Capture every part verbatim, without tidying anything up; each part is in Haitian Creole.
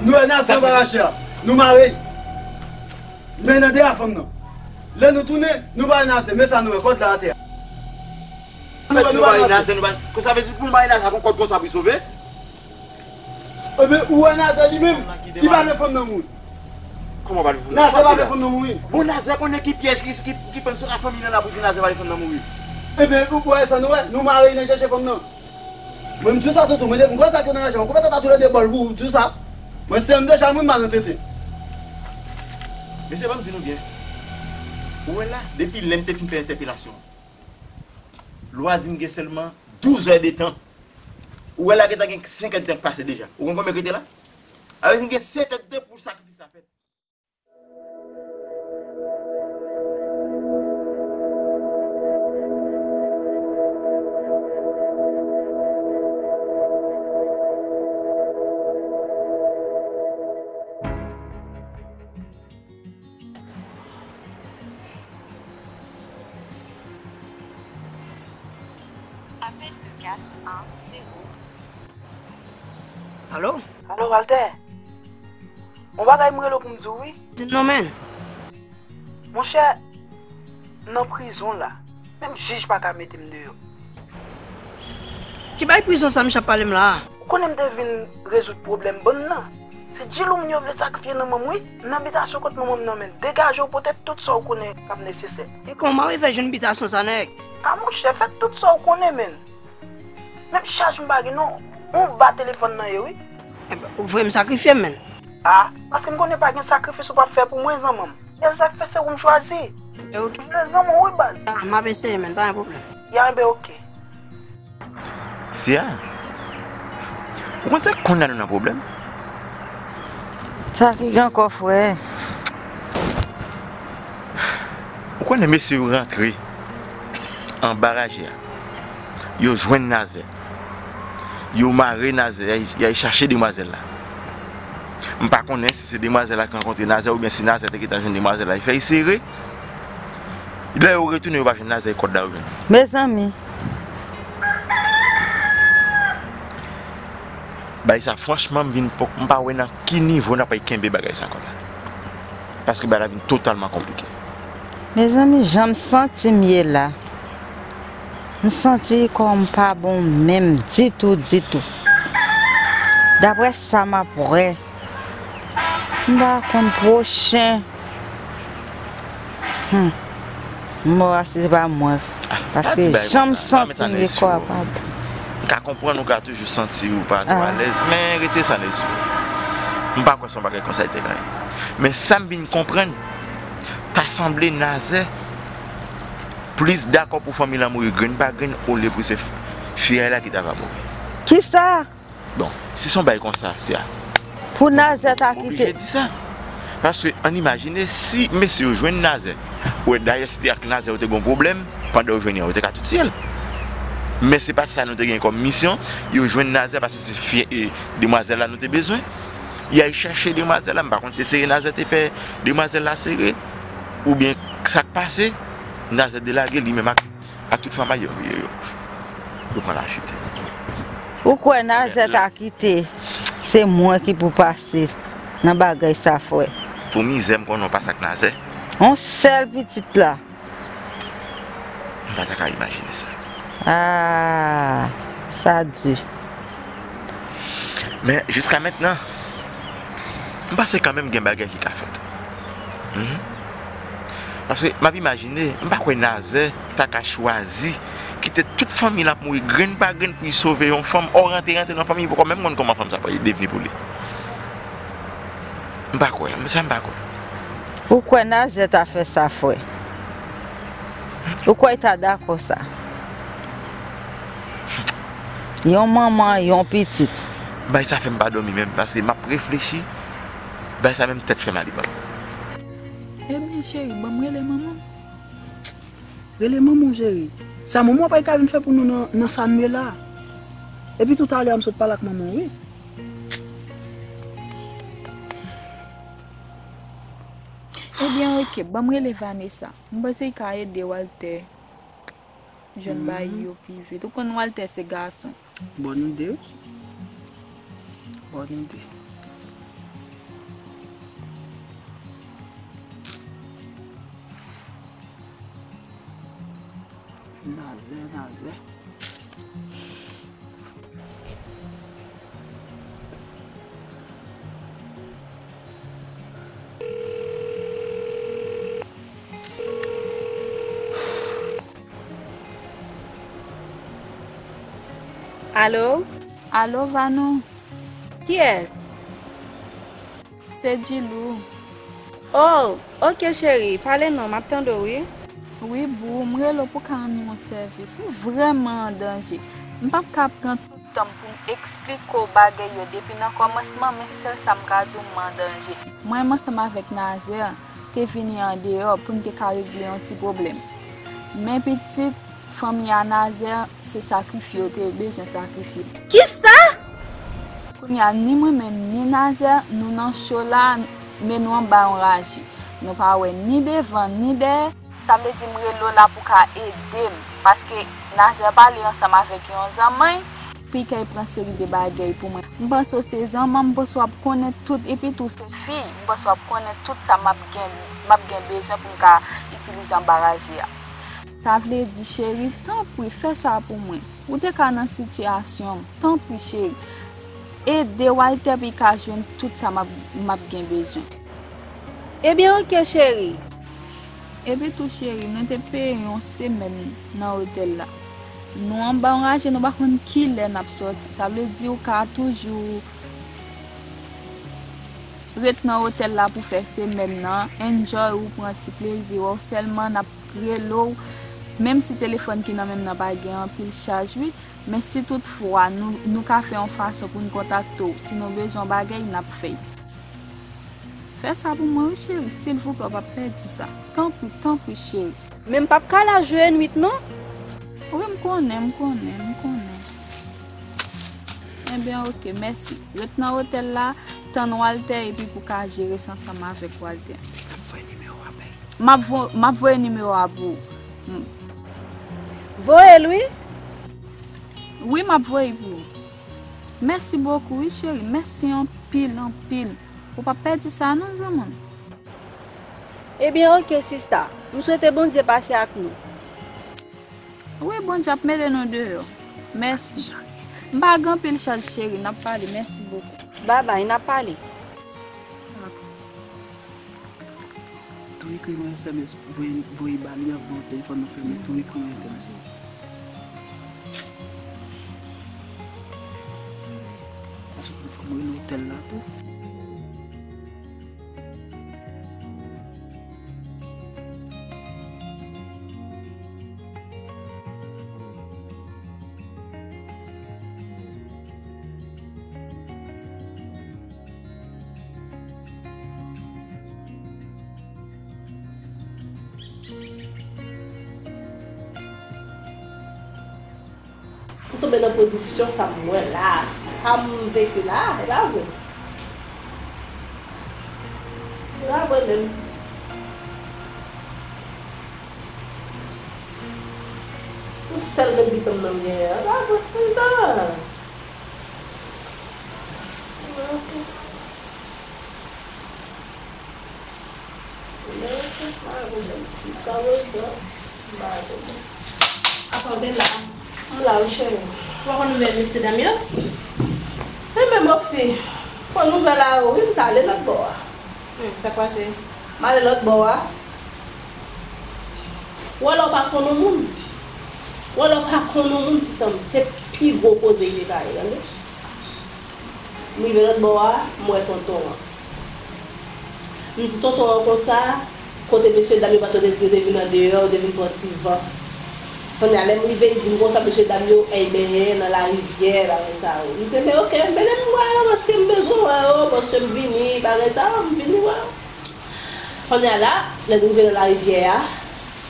Nou wè Nazè anba raje a. Nou mare l. Men nan dèyè fanm nan. Lè nou tounen, nou ba Nazè, men sa nou wè, kòd la atè a. Sa fè nou ba Nazè, nou ba, sa vle di pou nou ba Nazè ak yon kòd konsa pou l sove? Ebyen, ou wè Nazè li menm, li pa vle fanm nan mouri. Kòman pa vle fanm nan? Nazè pa vle fanm nan mouri. Bon, Nazè konnen ki pyèj ki, ki, ki pran sou lafanmi nan la pou di Nazè pa vle fanm nan mouri. Ebyen, ou wè sa nou wè, nou mare nan chèche fanm nan. Mwen, m di w sa, tonton, mwen, m kwè sa ke nan raje, mwen, konpèt ata toulède bòl pou w, m di w sa. Mwen, se m deja, mwen, m al nan tenten. Mesye, ban m di nou byen. Ou wè la, depi lè m te fin fè entèpelasyon an, lwa di m gen sèlman douz è de tan. Ou wè la gentan gen senk è de tan k pase deja. Ou konn konbyen k rete la? Sa vle di m gen sèt è de tan pou sakrifis la fèt. Appel de quatre un zéro. Alo? Alo, Walter. Yon bagay m rele w pou m di w, wi. Di m non, menn. Monchè, m nan prizon la. Menm jij pa ka mete m deyò. Ki bay prizon sa misye ap pale m la a? Ou konnen m te vin rezoud pwoblèm bann nan. Se Djilou moun yo vle sakrifye nan men m, wi. M nan bitasyon kot manman m nan, menn. Degaje w pote tout sa w konnen k ap nesesè. E kòman w rive jwenn bitasyon sa, nèg? A, monchè, fè tout sa w konnen, menn. Menm chaj m pa gen non. Ou ba telefòn nan ye, wi. Enben, ou voye m sakrifye m, menn. A, paske m konnen pa gen sakrifis ou p ap fè pou mwen, zanmi m. E sa k fè se ou m chwazi. E oke. M vle zanmi w, wi, baz. A, m ap eseye, menn, pa gen pwoblèm. Ya, enben, oke. Sia, ou konn sa k konn la nou nan pwoblèm? Sa ki gen ankò, frè? Ou konnen mesye yo rantre anba raje a. Yo jwenn Nazè. Yo mare Nazè, y al, y al chache demwazèl la. M pa konnen si se demwazèl la ki rankontre Nazè oubyen si Nazè te gentan jwenn demwazèl la. Li fè l sere. Lè yo retounen, yo pa jwenn Nazè, e kòd la yo jwenn. Mezanmi. Bagay sa, franchman, m vin pòk, m pa wè nan ki nivo n ap al kenbe bagay sa ankò la. Paske bagay la vin totalman konplike. Mezanmi, jan m santi m ye la, m santi kò m pa bon menm ditou, ditou. Daprè sa m ap wè, m pa konn pwochen. Hmm. Mò a, si se pa mwen. Paske jan m santi m ye, kò a pa bon. M ka konprann ou ka toujou santi ou pa twò alèz, men retire sa nan lespri w. M pa kwè se yon bagay konsa li te ka ye. Men sa m vin konprann, ta sanble Nazè plis dakò pou fanmi l lan mouri grenn pa grenn olye pou se f-, fiyay la ki ta va mouri. Kisa? Bon, si se yon bagay konsa, Sia. Pou Nazè ta kite. Oblije di sa. Paske, ann imajine, si mesye yo jwenn Nazè, ou wè, dayè, si te ak Nazè yo te gen yon pwoblèm, pandan yo jwenn li an, yo te ka tout tiye l. Men se pa sa nou te gen kòm misyon, yo jwenn Nazè paske se fiyè, e, demwazèl la nou te bezwen. Y al chache demwazèl la, m pa konn si se sere Nazè te fè demwazèl la sere, oubyen sa k pase, Nazè delage li menm ak ak tout fanm a yo, yo, yo, yo pran lachit. Ou kwè Nazè ta kite, se mwen ki pou pase nan bagay sa, frè? Pou mizè, m konnen w pase ak Nazè. Yon sèl pitit la. M pa ta ka imajine sa. Ah, sa di. Men, jiska mentnan, M panse kanmenm gen bagay ki ka fèt. Mhm. Paske m ap imajine, m pa kwè Nazè ta ka chwazi kite tout fanmi l ap mouri grenn pa grenn pou l sove yon fanm, ò, rantre, rantre nan fanmi, li poko menm konn kòman fanm sa pral devni pou li. M pa kwè, sa m pa kwè. Ou kwè Nazè ta fè sa, frè? Ou kwè l ta dakò sa? Yon manman, yon pitit. Bay sa fè m pa dòmi menm, paske m ap reflechi. Bay sa menm tèt fè mal li ban m. Ebyen, cheri, ban m rele manman m. Rele manman w, cheri. Sa manman w pral ka vin fè pou nou nan, nan sa n ye la? Epi toutalè a m sot pale ak manman w, wi. Ebyen, oke, ban m rele Vanessa. M panse l ka ede Walter jwenn bagay yo pi vit. Ou konn Walter se gason. Bòn ide, wi. Bòn ide. Nazè, Nazè. Alo? Alo, Vanou? Kiyès? Se Djilou. Oh, oke cheri, pale non, m ap tande w, wi. Wi, boo, m rele w pou ka rann ou yon sèvis. M vrèman an danje. M p ap ka pran tan m pou m eksplike w bagay yo depi nan kòmansman, men sèl sa m ka di w, m an danje. Mwen menm ansanm avèk Nazè te vini andeyò pou n te ka regle yon ti pwoblèm. Men pitit, fanmi a Nazè se sakrifye yo te bezwen sakrifye. Kisa? Kounye a, ni mwen menm, ni Nazè, nou nan cho la, men nou anba yon raje. Nou pa wè ni devan, ni dèyè. Sa vle di m rele w la pou w ka ede m, paske Nazè pale ansanm avèk yon zanmann, pou l kay pran seri de bagay pou mwen. M panse w se zanmanm, m panse w ap konnen tout, epi tou se fi, m panse w ap konnen tout sa m ap gen, m ap gen bezwen pou m ka itilize anba raje a. Sa vle di, cheri, tanpri, fè sa pou mwen. Ou te ka nan sitiyasyon m, tanpri, cheri. Ede Walter pou l ka jwenn tout sa m ap, m ap gen bezwen. Ebyen, oke, cheri. Epi tou, cheri, nou te peye yon semèn nan otèl la. Nou anba yon raje, nou pa konn kilè n ap sòti. Sa vle di ou ka toujou ret nan otèl la pou fè semèn nan, enjoy ou, pran ti plezi w, sèlman n ap rele w, menm si telefòn ki nan men m nan pa gen anpil chaj, wi, men si toutfwa nou, nou ka fè yon fason pou n kontakte w, si nou bezwen yon bagay, n ap fè l. Fè sa pou mwen, wi, cheri, silvouplè, w p ap pèdi sa. Tanpri, tanpri, cheri. Men m p ap ka la jwe nwit, non. Wi, m konnen, m konnen, m konnen. Ebyen, oke, mèsi. Ret nan otèl la, tann Walter, epi pou ka jere sa ansanm avèk Walter. M voye nimewo a bay. M ap vo-, m ap voye nimewo a pou ou. M- Voye l, wi. Wi, m ap voye pou ou. Mèsi bokou, wi, cheri. Mèsi anpil, anpil. Ou p ap pèdi sa, non, zanmi m. Ebyen, oke, sista. M swete Bondye pase ak nou. Wi, Bondye ap mete nou deyò. Mèsi. M pa gen anpil chaj, cheri. N ap pale. Mèsi bokou. Babay, n ap pale. Tou ekri mwen S M S, voye, voye ba li anvan telefòn nan fèmen, tou ekri mwen S M S. Paske fò mwen rele otèl la tou. M tonbe nan pozisyon sa m wè la, sa m veki la, e pa vre? E pa vre menm. Yon sèl grenn pitit m nan m genyen an, e pa vre, konn sa. Mwen pa gen pwoblèm. Jiskaprezan, mwen pa gen pwoblèm. Apa w gen la? M la wi, cheri. Ou pa konn nouvèl mesye dam yo? E men bòfi, Bon, nouvèl la yo, wi, m t ale lòt bò a. Hmm, sa k pase? M ale lòt bò a. Ou wè lè w pa konn yon moun. Ou wè lè w pa konn yon moun, pitanm, se pi gwo koze li te ka ye, tande. M rive lòt bò a, m wè tonton an. M di tonton an konsa, kote mesye dam yo, paske yo te di yo te vin andeyò, yo te vin pran ti van. Kounye a, lè m rive, li di m konsa, mesye dam yo, ey, benyen nan larivyè, bagay sa yo. M di, men oke, mennen m wè yo, paske m bezwen wè yo, paske m vini, bagay sa yo, m vini wè yo. Kounye a la, lè nou rive nan larivyè a,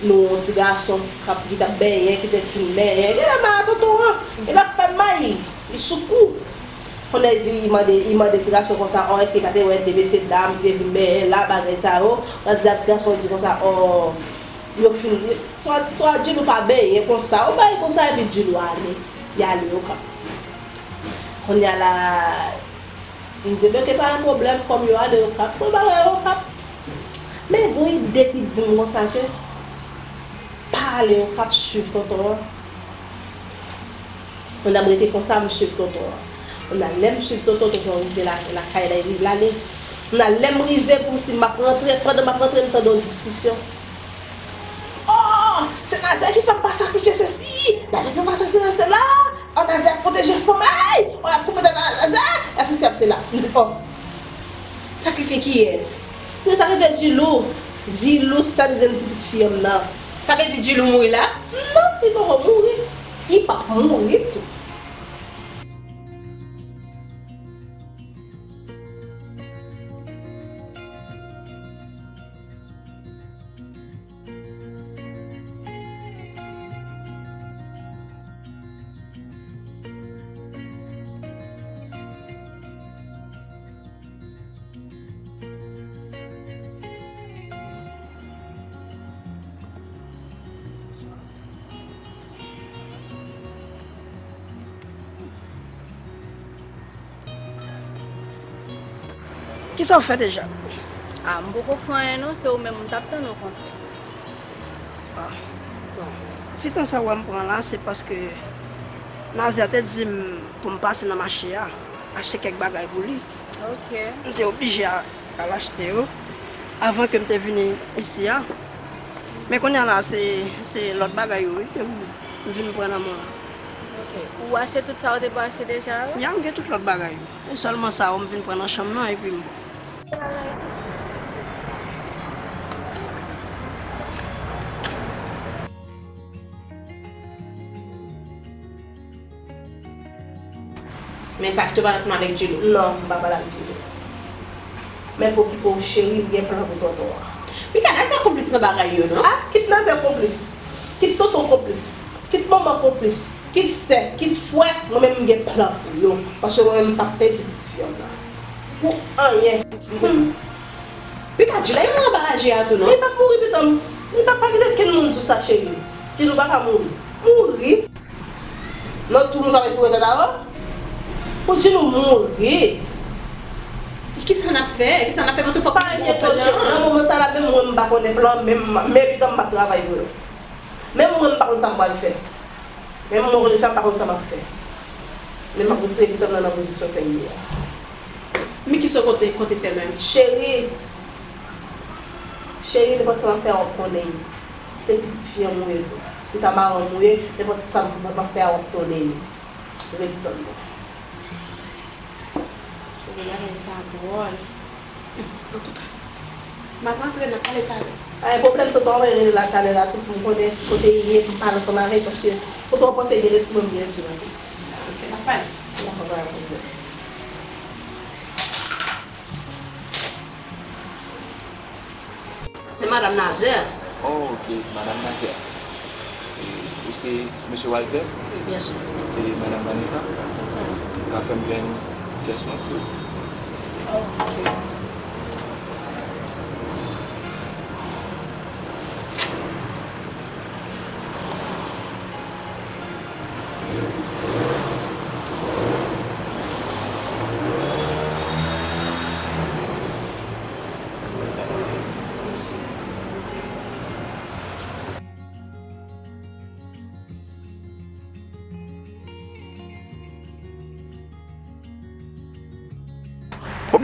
nou wè yon ti gason k ap, ki t ap benyen, ki te fin benyen. Genlè m a tonton an, li t ap fè m may, li sou kou. Kounye a, li di, li mande, li mande ti gason konsa, ò, èske l pa te wè de mesye dam ki te vin benyen la, bagay sa yo. Kounye a, ti gason di konsa, ò, yo fin, swa, swa Djilou pa benyen konsa, yon bagay konsa, epi Djilou ale, li ale Okap. Kounye a la, m di, ebyen, oke, pa gen pwoblèm, kòm yo ale Okap, mwen ba yo Okap. Men gon ide ki di m konsa ke pa ale Okap, swiv tonton an. Kounye a m rete konsa, m swiv tonton an. Kounye a lè m swiv tonton, tonton rive la, lakay la, li lale. Kounye a lè m rive pou si m ap rantre, pandan m ap rantre, m tande yon diskisyon. Oh, se Nazè ki fè m pa sakrifye sesi, Nazè fè m pa sakrifye sela. Oh, Nazè ap pwoteje fanm, ey, oh, y ap koupe tèt Nazè, y ap sesi, y ap sela. M di, oh. Sakrifye kiyès? Yo sakrifye Djilou. Djilou, sèl grenn pitit fi an m nan. Sa vle di Djilou mouri la? Non, li poko mouri. Li p ap mouri tou. Kisa w fè deja? Ah, m poko fè anyen non, se ou menm m t ap tann ou kontre. Ah, bon. Ti tan sa w wè m pran la, se paske Nazè te di m pou m pase nan mache a, achte kèk bagay pou li. Ok. M te oblije a, al achte yo avan ke m te vini isi a. Men kounye a la, se, se lòt bagay yo, wi, ke m, m vin pran nan men w la. Ok. Ou achte tout sa ou te pou achte deja yo? Ya, m gen tout lòt bagay yo. E sèlman sa yo m vin pran nan chanm nan, epi m bon. Men pa kite w pale ansanm avèk Djilou. Non, m pa pale ak Djilou. Men pou okipe w, cheri, m gen plan pou tonton an. Mika, Nazè konplis nan bagay yo, non? Ah, kit Nazè konplis, kit tonton konplis, kit manman konplis, kit sè, kit frè, mwen menm m gen plan pou yo. Paske mwen menm m p ap pèdi pitit fi an nan. Pou anyen. Hmm. Pita Djilay mouri anba laje a tou, non? Li p ap mouri, pitanm. Li p ap pa kite kenn moun di w sa, cheri. Djilou pa ka mouri. Mouri? Nan tou moun sa met pou tèt a yo? Pou Djilou mouri? Kisa n ap fè? Kisa n ap fè? Paske fòk nou konprann nan moman sa la, menm mwen m pa konnen plan, menm, men pitanm m p ap travay pou yo. Menm mwen m pa konn sa m pral fè. Menm mwen kounye a m pa konn sa m ap fè. Men m ap retire pitanm nan nan pozisyon sa l ye a. Men kisa w konte, konte fè menm? Cheri, cheri, nenpòt sa m ap fè a w ap konnen. Se pitit fi an m ou ye tou. Ou ta marenn m ou ye, nenpòt sa m ap fè a w ap konnen. Ret tann mwen. Ebyen, bagay sa dwòl. Antouka, m ap antre, n ap pale talè. Pa gen pwoblèm, tonton an rele la talè la tou pou m konnen kote l ye, pou m pale ansanm avè l, paske kote w panse l ye, lespri mwen, m gen lespri l ansanm. Ok, n ap pale. Dakò, pa gen pwoblèm. Se madanm Nazè. Oh, ok, madanm Nazè. E, ou se mesye Walter? Wi, byen si. Se madanm Vanessa? Se sa. Ou ka fè m jwenn kès mwen, silvouplè? Oh, ok.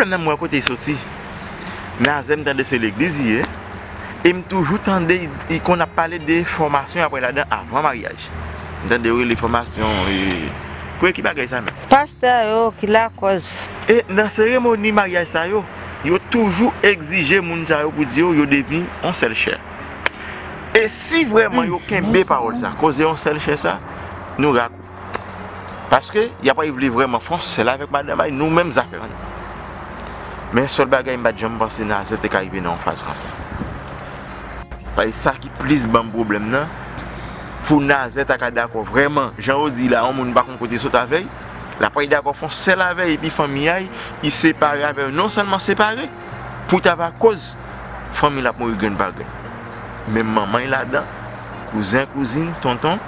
Nan m wè kote l soti. Nazè, m tande se legliz li ye. E m toujou tande li, li konn ap pale de fòmasyon y ap pran ladan avan maryaj. M tande yo rele fòmasyon, e, pou ki bagay sa menm? Pastè yo ki lakòz. E nan seremoni maryaj sa yo, yo toujou egzije moun sa yo pou di yo, yo devni yon sèl chè. E si vrèman yo kenbe pawòl sa, koze yon sèl chè sa, nou rakou. Paske y ap rive vrèman fè yon sèl avèk madanm ay, nou menm zafè nou. Men sèl bagay m pa t janm panse Nazè te ka rive nan yon faz konsa. Paske sa ki plis ban m pwoblèm nan, pou Nazè ta ka dakò vrèman, jan yo di la, yon moun pa konn kote sot avè l, l ap dakò fè yon sèl avè l, epi fanmi ay, li separe avè l, non sèlman separe, pou ta va koz fanmi l ap mouri grenn pa grenn. Menm manman l ladan, kouzen, kouzin, tonton.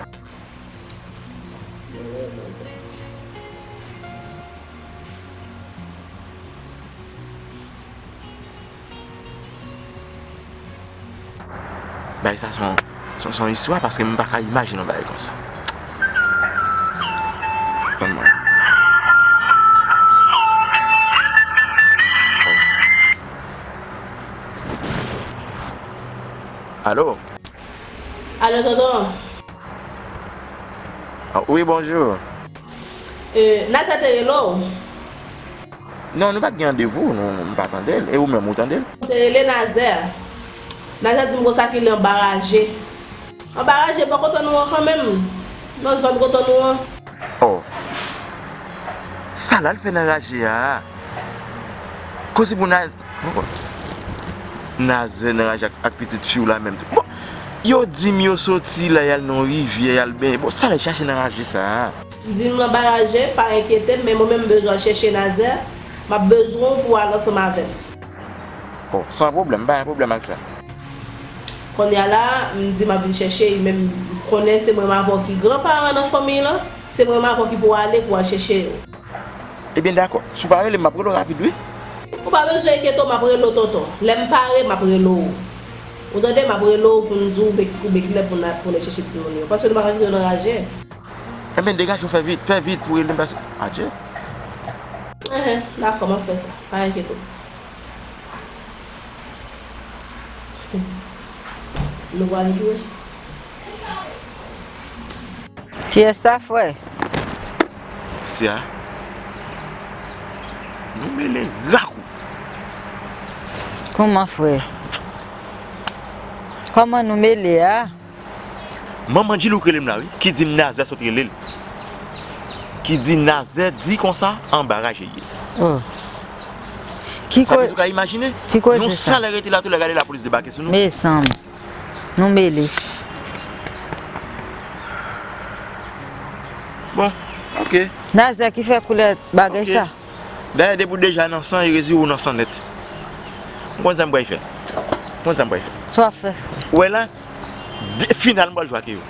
Bagay sa se yon, se yon, se yon istwa, paske m pa ka imajine yon bagay konsa. Tann mwen. Alo? Alo, tonton? Ah, wi, bonjou. E, Nazè te rele w? Non, nou pa t gen randevou, nou, m pa tande l. E ou menm, ou tande l? Mwen te rele Nazè. Nazè di m konsa ke li anbaraje. Anbaraje bò kote nou an kanmenm. Nan zòn kote nou an. Oh. Sa l al fè nan raje a? Koze pou Nazè, Nazè nan raje ak, ak pitit fi w la menm tou. Bon, yo di m yo soti la, y al nan yon rivyè, y al benyen. Bon, sa l al chache nan raje sa a? M di m nan baraje, pa enkyete m, men mwen menm m bezwen al chèche Nazè. M ap bezwen w pou w al ansanm avè m. Bon, san pwoblèm, m pa gen pwoblèm ak sa. Kounye a la, m di m ap vin chèche l, men m konnen se mwen menm avè w ki granparan nan fanmi lan, se mwen menm avè w ki pou ale pou al chèche yo. Ebyen, dakò. Si w pa rele m, m ap rele w rapid, wi. Ou pa bezwen enkyete w, m ap rele w, tonton. Lè m pare, m ap rele w. Ou tande, m ap rele w pou m di w oubyen, oubyen kilè pou n a, pou n al chèche timoun yo. Paske nou pa ka kite yo nan raje. Ebyen, degaje w, fè vit, fè vit pou rele m, paske, adje. Enhen, dakò, m ap fè sa. Pa enkyete w. Nou pral jwe. Kiyès sa, frè? Sè a, nou mele rakou. Kòman, frè? Kòman nou mele a? Manman Djilou k rele m la, wi, ki di m Nazè sot rele l. Ki di Nazè di konsa anbaraje l ye. Oh. Sa vle di ou ka imajine? Ki koze sa? Nou san lè rete la, tou lè gade lapolis debake sou nou. Mezanmi. Nou mele. Bon, oke. Nazè ki fè koulè bagay sa. Dayè, depi w deja nan san, e rezire w nan san nèt. M konn sa m pral fè. M konn sa m pral fè. Sa w ap fè? Ou wè la, de, final m pral jwe ak yo.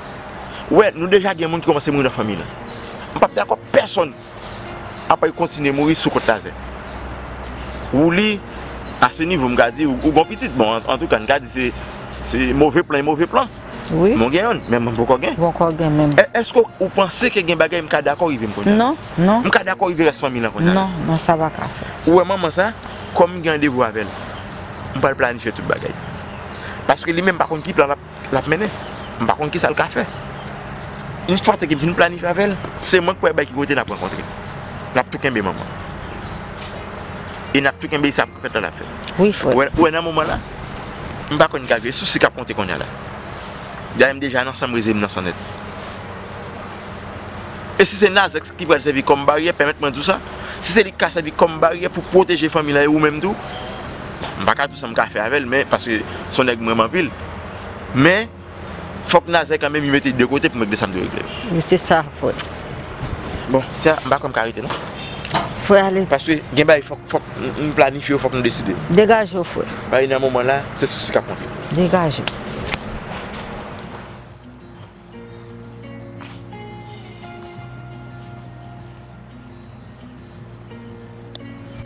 Ou wè, nou deja gen moun ki kòmanse mouri nan fanmi lan. M p ap dakò pèsonn ap kontinye mouri sou kont Nazè. Wouli, a se nivo, m ka di, ou, ou gon pitit. Bon, an, antouka, n ka di se, se move plan, e move plan. Wi. Bon, gen youn, men mwen poko gen. Poko gen menm. È-, èske ou panse ke gen bagay m ka dakò rive m kounye a? Non, non. M ka dakò rive rès fanmi lan kounye a? Non, non, sa pa ka fèt. Ou wè manman sa, kòm m gen randevou avè l, m pral planifye tout bagay. Paske li menm pa konn ki plan l ap, l ap mennen. M pa konn ki sa l ka fè. Yon fwa ke m fin planifye avè l, se mwen k pral bay ki kote n ap rankontre. N ap tou kenbe manman. E n ap tou kenbe sa k ap fèt la, l ap fèt. Wi, frè. Ou wè, ou wè nan moman la, m pa konn ka jwe sou si k ap konte kounye a la. Dayè m deja nan san m, rezire m nan san nèt. E si se Nazè ki pral sèvi kòm baryè, pèmèt mwen di w sa, si se li k ka sèvi kòm baryè pou pwoteje fanmi lan e ou menm tou, m pa ka di w sa m ka fè avè l, men paske se yon nèg m renmen anpil. Men, fòk Nazè kanmenm li mete de kote pou m regle sa m dwe regle. Wi, se sa, frè. Bon, sè a, m pa kwè m ka rete non. Frè, ale. Paske gen bagay fòk, fòk m, m planifye yo, fòk m deside. Degaje w, frè. Paske nan moman la, se sou si k ap konte. Degaje w.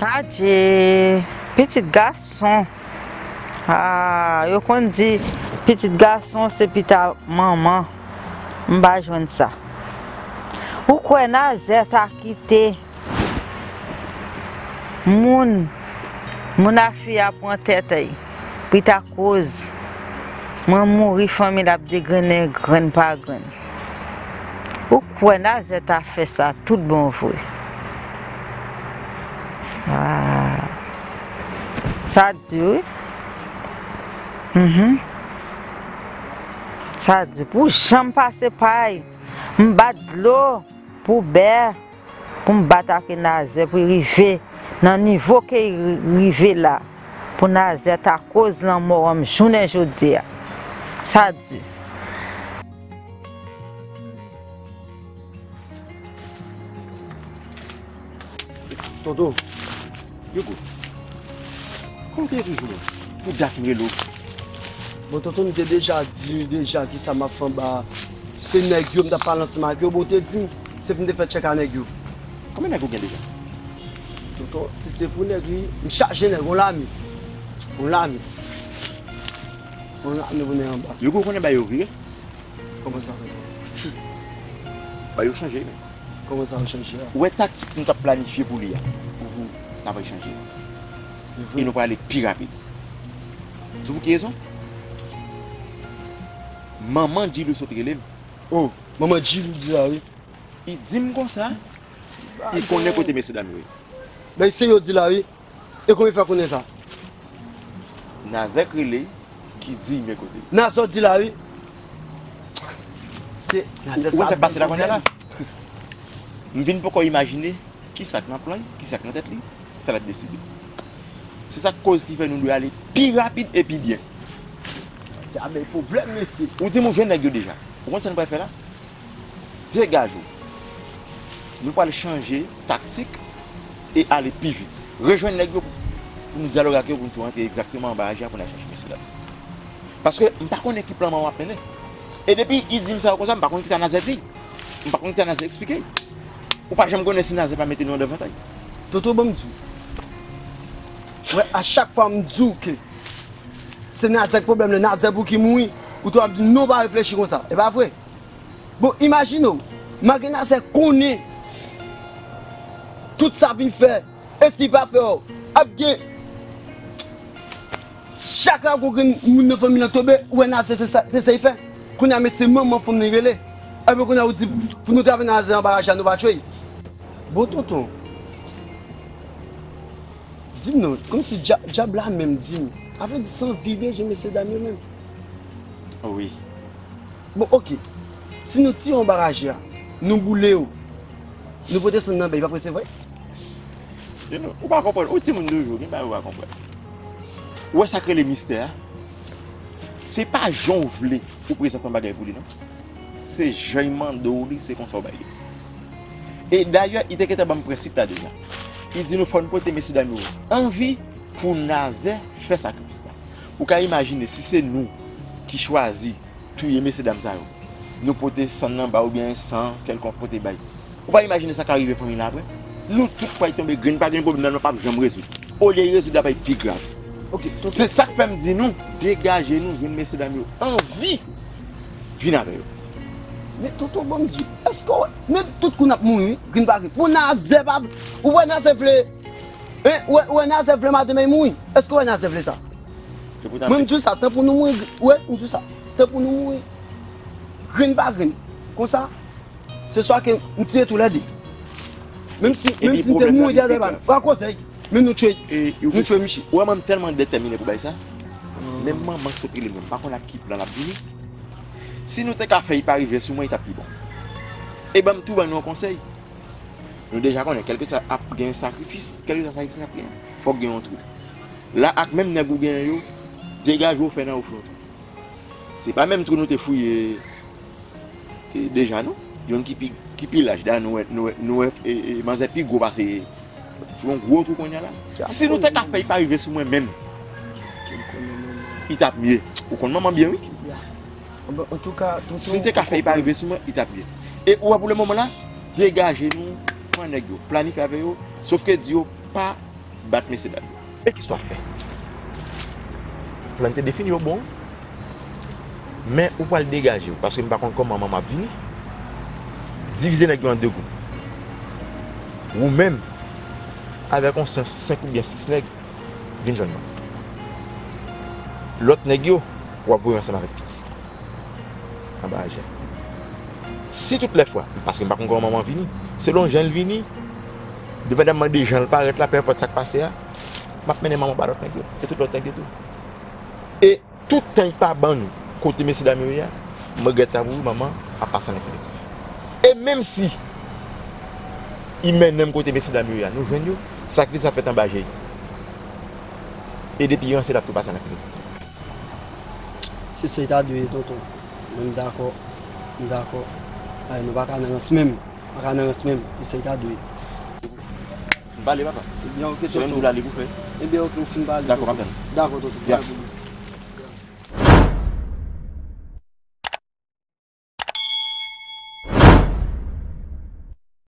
Adje, pitit gason. Ah, yo konn di pitit gason se pita manman. M pa jwenn sa. Ou kwè Nazè ta kite moun Moun a fi a pran tèt, pita koz. Mwen mouri, fanmi l ap degrennen grenn pa grenn. Ou kwè Nazè ta fè sa tout bon vre? Ah, sa di wi. Mhm. Sa di pou jan m pase pay, m bat dlo pou bè, pou m bat ak Nazè pou l rive nan nivo ke l rive la, pou Nazè ta koz lanmò an m jounen jodi a. Sa di. Tonton, Hugo, kòman w te ye toujou menm? Pou dat m rele w. Bon, tonton, m te deja di w deja kisa m ap fè anba. Se nèg yo, m t ap pale ansanm ak yo. Bon, w te di m se pou m te fè tchèk a nèg yo. Konbyen nèg ou gen deja? Tonton, si se pou nèg, wi, m chaje nèg, yon lame. Yon lame. Yon lame pou nèg anba. Hugo, konnen bagay yo vire? Kòman sa? Bagay yo chanje, men. Kòman sa yo chanje a? Ou wè taktik nou t ap planifye pou li a? Mhm. L ap chanje. E nou prale pi rapid. Di w pou ki rezon? Manman Djilou sot rele m. Oh, manman Djilou di la, wi. Li di m konsa, li konnen kote mesye dam yo ye. Ben, se yo di la, wi. E kòman w fè konnen sa? Nazè k rele, ki di men kote. Nazè di la, wi. Se Nazè sa. Ou konn sa k pase la kounye a la? M vin poko imajine kisa k nan plan, kisa k nan tèt li, sa l ap deside. Se sa k koz ki fè nou dwe ale pi rapid e pi byen. Se a bay pwoblèm, mesye. Ou di m ou jwenn nèg yo deja. Ou konn sa nou pral fè la? Degaje w. Nou pral chanje taktik e ale pi vit. Rejwenn nèg yo pou nou dyaloge ak yo, pou nou tou rantre egzakteman anba raje a pou n al chache mesye dam. Paske m pa konnen ki plan manman w ap mennen. E depi li di m sa yo konsa, m pa konn kisa Nazè di. M pa konn kisa Nazè eksplike. Ou pa janm konnen si Nazè pa mete nou an devantay. Toto, ban m di w. Wè, a chak fwa m di w ke se Nazè k pwoblèm nan, Nazè pou ki mouri, ou tou ap di m non, pa reflechi konsa. E pa vre? Bon, imajine w, malgre Nazè konnen tout sa pou l fè, e si l pa fè, ap gen, chak la gwo grenn moun nan fanmi lan tonbe, ou wè Nazè se sa, se sa l fè. Kounye a, men se manman fanm nan l rele. Epi kounye a, ou di pou nou travay Nazè anba raje a, nou pa tchwe l. Bon, tonton, di m non, kòmsi dya-, dyab la menm di m, sa vle di se anvi l bezwen mesye dam yo menm? Wi. Bon, oke. Si nou tire yon baraje a, nou boule yo, nou pote sann nan bè, li p ap resevwa? Ou pa konprann. Ou timoun toujou, gen bagay ou pa konprann. Ou wè sa k rele mistè a? Se pa jan w vle ou prezante yon bagay pou li, non. Se jan l mande w li, se konsa w bay li. E dayè, li te gentan ban m prensip la deja. Li di nou fò n pote mesye dam yo anvi pou Nazè fè sakrifis la. Ou ka imajine si se nou ki chwazi touye mesye dam sa yo. Nou pote sann nan ba oubyen san kèlkonk pote bay. Ou pa imajine sa ka rive fanmi la apre? Nou tout pral tonbe grenn pa grenn, pwoblèm nan p ap janm rezoud. Olye l rezoud, l ap pi grav. Ok, tonton. Se sa k fè m di nou, degaje nou, jwenn mesye dam yo anvi vin avè yo. Men tonton, ban m di w, èske w wè, men tout kou n ap mouri, wi, grenn pa grenn. Bon, Nazè pa, ou wè Nazè vle, en, ou wè, ou wè Nazè vle madanm li mouri? Èske w wè Nazè vle sa? Mwen, m di w sa, tan pou nou mouri, wi, m di w sa, tan pou nou mouri, grenn pa grenn. Konsa, se swa ke m tiye toulède. Menm si, menm si m te mouri dèyè dèyè pa nou. Fwa kozèy, men nou tchwe, nou tchwe miche. Ou wè mwen, m tèlman detèmine pou bay sa. Menm manman k sot rele m, m pa konn ak ki plan l ap vini. Si nou te ka fè l pa rive sou mwen, li t ap pi bon. E ban m tou ban nou yon konsèy. Nou deja konnen, kèlkeswa ap gen sakrifis, kèlkeswa sakrifis k ap gen, fòk gen yon twou. La, ak menm nèg ou genyen yo, degaje w fè nan ou fè yon twou. Se pa menm twou nou te fouye, e, deja, non. Youn ki pi, ki pi laj. Dayè, nou wè, nou wè, nou wè, e, e, manzè pi gwo pase. Fè yon gwo twou kounye a la. Si nou te ka fè l pa rive sou mwen menm, li t ap mye. Ou konn manman byen, wi. Antouka, tonton, si n te ka fè l pa rive sou mwen, li t ap byen. E ou wè, pou le moman la, degaje nou, pran nèg yo, planifye avè yo, sofke di yo pa bat mesye dam yo. E kisa w ap fè? Plan te defini yo bon. Men ou pral degaje w, paske m pa konn kòman manman ap vini. Divize nèg yo an de gwoup. Ou menm, avèk yon senk, senk oubyen sis nèg, vin jwenn mwen. Lòt nèg yo, w ap voye ansanm avèk piti anba ajè. Si tout lè fwa, paske m pa konn kòman manman vini, selon jan l vini, depandamman de jan l parèt la, pe enpòt sa k pase a, m ap mennen manman ba lòt nèg yo, e tout lòt nèg yo tou. E tout tan y pa ban nou kote mesye dam yo ye a, m regrèt sa pou ou, manman ap pase an enfinitif. E menm si y mennen m kote mesye dam yo ye a, nou jwenn yo, sakrifis ap fèt anba je y. E depi y ranse, l ap tou pase an enfinitif. Se sa y ta dwe ye, tonton. Mwen, m dakò. M dakò. Ay, nou pa ka nan rans menm. Pa ka nan rans menm. Se sa y ta dwe ye. Fin pale, papa. Ebyen, ok, tonton. Se menm dou la li pou fè. Ebyen, ok, ou fin pale, tonton. Dakò, m ap tann. Dakò, tonton. Ya.